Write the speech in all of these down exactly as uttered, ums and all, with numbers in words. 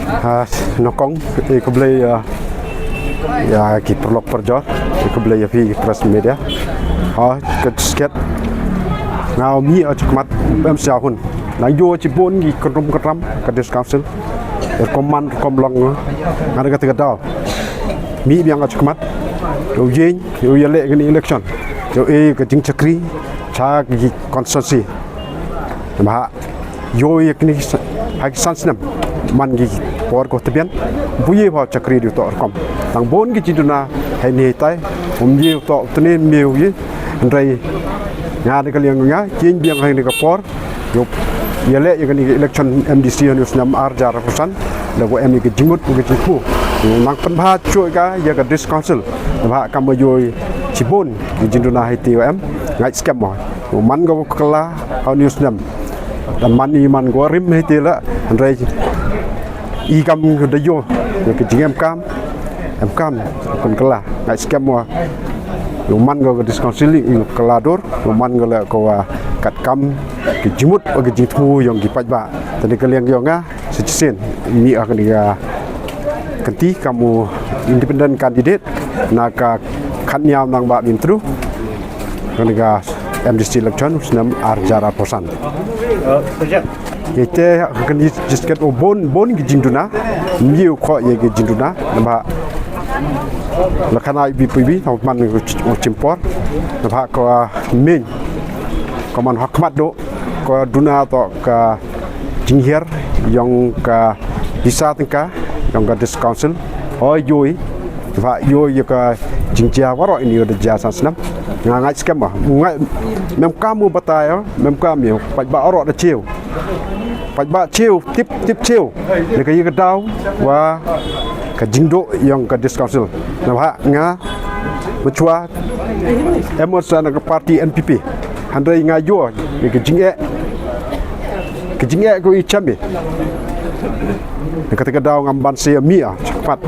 Ah, nokong, e khublei, ah, ya ki paralok parajor, e khublei ya phi ki press media. Ha, ka sket. Nga u mih o chakmat, em sia hun. Nang yoh chibun ki kynrum kynram ka District Council. Er kom man, er kom long, nga da ka te ka daw. Mih biang o chakmat. Yow yeng, yow yaleh kani election. Yow e ka jingchakri, cha ki constituency. Namha, yow ya kini sa-, ha ki san snem. Man ki por ko tbian. Bu ye pha chakri di u toh rukom. Tang bun ki jingduna, hei ni hei tai. Um ye u toh tene um ye u ye. Hynrei nga da ka liang nga, jeng biang ha kani ka por. Yow yaleh ya kani ka election M D C ha u snem ar hajar arphaw san. Da ko em ya ka jingmut, ka jingthmu. Yow nang pynbha choi ka, ya ka District Council. Namha kam yow chibun, ki jingduna hei te yow em. Ngait skhem mo. Yow man ko kylla, ha u snem. Da man i man ko rim hei te la, hynrei i kam da yoh, ya ka jingem kam, em kam, kun kylla, ngait skhem wa, yow man ko ka District Council, yow kylla dur, yow man ko la ko wa kat kam, ki jingmut, wa ki jingthmu yong ki paidbah. Tani ka liang yong nga, sa chisien, ni a kani ka kynti kam u independent candidate, na ka khatñiaw nang ba min tru. Kani ka M D C election, snem ar hajar arphaw san. Ite, kani jisket o bun, bun ki jingduna, myu ko ye ki jingduna, naba, la khana bi pui bi, naba man ko ch-, o chimpor, naba ko, ah, min, ko man hakmat do, ko duna to ka jinghiar, yong ka pisa tyngka, yong ka District Council, o yow i, Wa yow ya ka jingjia waroh ini da jia san snem. Nga ngait skhem wa. Ngait mem kam u batai ya, mem kam ya. Paidbah waroh da chiew. Paidbah chiew, tip, tip chiew. Ni ka ya ka daw, wa ka jingduk yong ka District Council. Naba nga, machwa, em o sa na ka party N P P. Hynrei nga yoh, ya ka jingeh. Ka jingeh ko i chami. Ka te ka daw ngam ban se mih a, chakpat.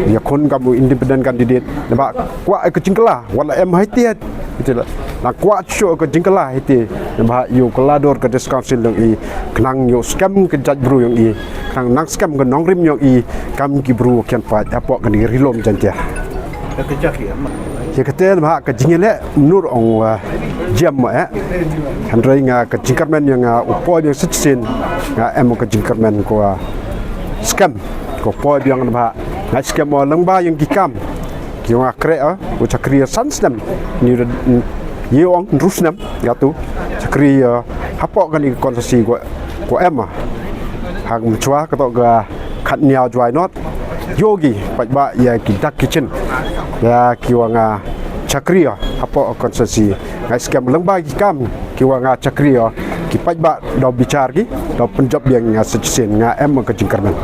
Ya khun kam u independent candidate. Naba kwah ka jingkylla, wala em hei te. Ite la. Na kwah cho ka jingkylla hei te. Naba yow kylla dur ka District Council yong i. Khnang yow skhem ka jaitbru yong i. Khnang nang skhem ka nongrim yong i. Kam ki bru khian paid, hapoh kani ka Ri-loom Jaiñtia. Ya ka te naba ka jingeh le, Nur ong wa jam mo eh. Hynrei nga ka jingkyrmen yong nga u poi biang sa chisien nga em ka jingkyrmen ko, ah, skhem. Ko poi biang naba. Nga skhem o lyngba yong ki kam. Ki yong a kre o, u chakri san snem. Ni da, ye ong ynru snem, ya tu. Chakri, ah, hapoh kani ka constituency ko, ko em a. Hak machwa ka to ka khatñiaw Jowai North. Yow ki, paidbah ya ki dak ki chin. Ya ki wa nga chakri ya, hapoh constituency. Nga skhem lyngba ki kam, ki wa nga chakri ya, ki paidbah da bichar ki, da pynjop biang nga sa chisien nga em ka jingkyrmen.